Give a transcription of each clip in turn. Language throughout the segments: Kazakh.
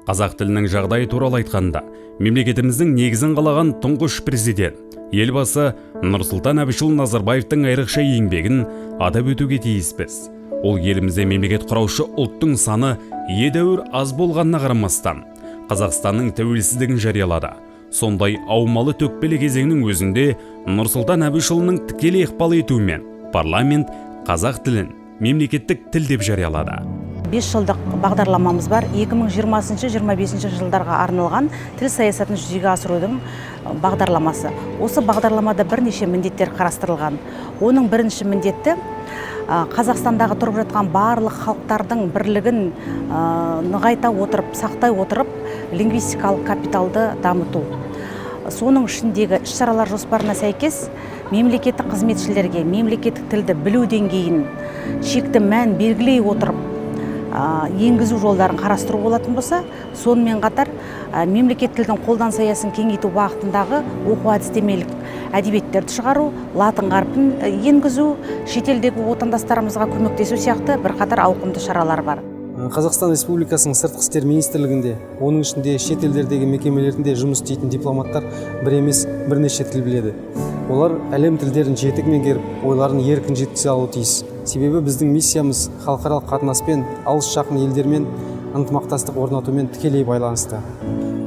Қазақ тілінің жағдайы туралы айтқанда, мемлекетіміздің негізін қалаған тұңғыш президент Елбасы Нұрсұлтан Әбішұлы Назарбаевтың айрықша еңбегін атап өтуге тиіспіз. Ол елімізде мемлекет құраушы ұлттың саны едәуір аз болғанына қарамастан, Қазақстанның тәуелсіздігін жариялады. Сондай аумалы төкпелі кезеңнің өзінде Нұрсұлтан Әбішұлының тікелей ықпал етуімен парламент қазақ тілін мемлекеттік тіл деп жариялады. 5 жылдық бағдарламамыз бар, 2020-25 жылдарға арналған тіл саясатын жүзеге асырудың бағдарламасы. Осы бағдарламада бірнеше міндеттер қарастырылған. Оның бірінші міндеті – Қазақстандағы тұрып жатқан барлық халықтардың бірлігін нығайта отырып, сақтай отырып, лингвистикалық капиталды дамыту. Соның ішіндегі іс шаралар жоспарына сәйкес, мемлекеттік қызметшілерге мемлекеттік тілді білу деңгейін шекті мән белгілей отырып енгізу жолдарын қарастыру болатын болса, сонымен қатар мемлекеттік тілдің қолданыс аясын кеңейту бағытындағы оқу әдістемелік әдебиеттерді шығару, латын қарпін енгізу, шетелдегі отандастарымызға көмектесу сияқты бірқатар ауқымды шаралар бар. Қазақстан Республикасының Сыртқы істер министрлігінде, оның ішінде шет елдердегі мекемелерінде жұмыс істейтін дипломаттар бір емес, бірнеше тіл біледі. Олар әлем тілдерін жетік меңгеріп, ойларын еркін жеткізе алуы тиіс. Себебі біздің миссиямыз халықаралық қатынаспен, алыс жақын елдермен ынтымақтастық орнатумен тікелей байланысты.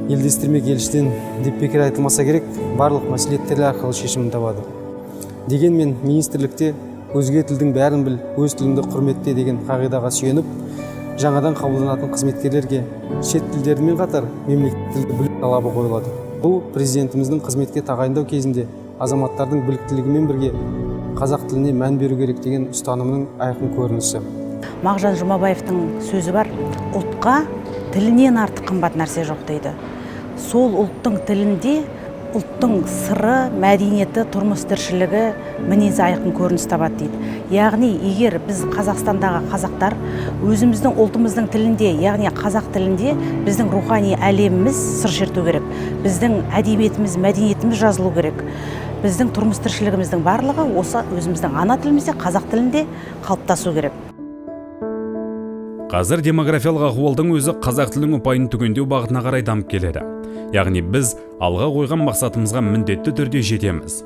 Елдестірмек елшіден деп бекер айтылмаса керек, барлық мәселе тіл арқылы шешімін табады. Дегенмен министрлікте «өзге тілдің бәрін біл, өз тіліңді құрметте» деген қағидаға сүйеніп, жаңадан қабылданатын қызметкерлерге шет тілдерімен қатар мемлекеттік тілді білу талабы қойылады. Бұл президентіміздің қызметке тағайындау кезінде азаматтардың біліктілігімен бірге қазақ тіліне мән беру керек деген ұстанымының айқын көрінісі. Мағжан Жұмабаевтың сөзі бар: «Ұлтқа тілінен артық қымбат нәрсе жоқ», – дейді. Сол ұлттың тілінде ұлттың сыры, мәдениеті, тұрмыс тіршілігі, мінезі айқын көрініс табады дейді. Яғни егер біз, Қазақстандағы қазақтар, өзіміздің ұлтымыздың тілінде, яғни қазақ тілінде біздің рухани әлеміміз сыр шерту керек, біздің әдебиетіміз, мәдениетіміз жазылу керек, біздің тұрмыс тіршілігіміздің барлығы осы өзіміздің ана тілімізде, қазақ тілінде қалыптасу керек. Қазір демографиялық ахуалдың өзі қазақ тілінің ұпайын түгендеу бағытына қарай дамып келеді. Яғни біз алға қойған мақсатымызға міндетті түрде жетеміз.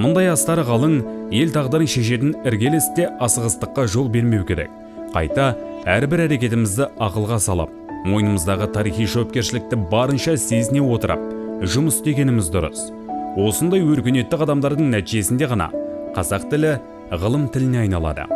Мұндай астары қалың, ел тағдырын шешетін іргелі істе асығыстыққа жол бермеу керек. Қайта әрбір әрекетімізді ақылға салып, мойнымыздағы тарихи жауапкершілікті барынша сезіне отырып жұмыс істегеніміз дұрыс. Осындай өркениетті қадамдардың нәтижесінде ғана қазақ тілі ғылым тіліне айналады.